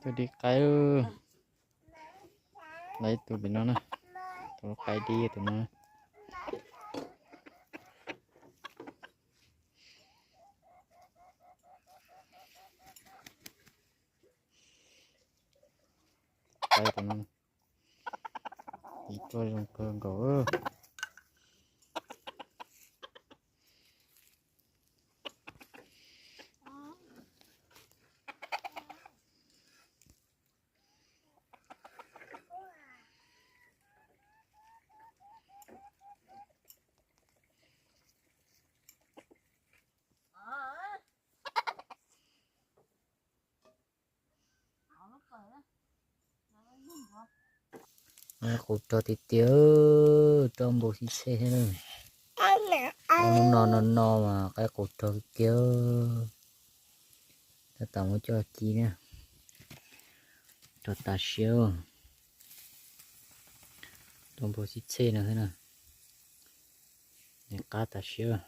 Tus di qaib, lawv ib tus pem no na, tus qaib di tus no. Qaib tus no, ib tuaj zoo kawg nkaus. Qus rog tiag tiag, roj npau xib txhej thiab na. Hnub no no no mas qaib qus rog tiag tiag. Tab tom muab coj ci na, rog tas siab. Roj npau xib txhej no thiab na, qab tas siab.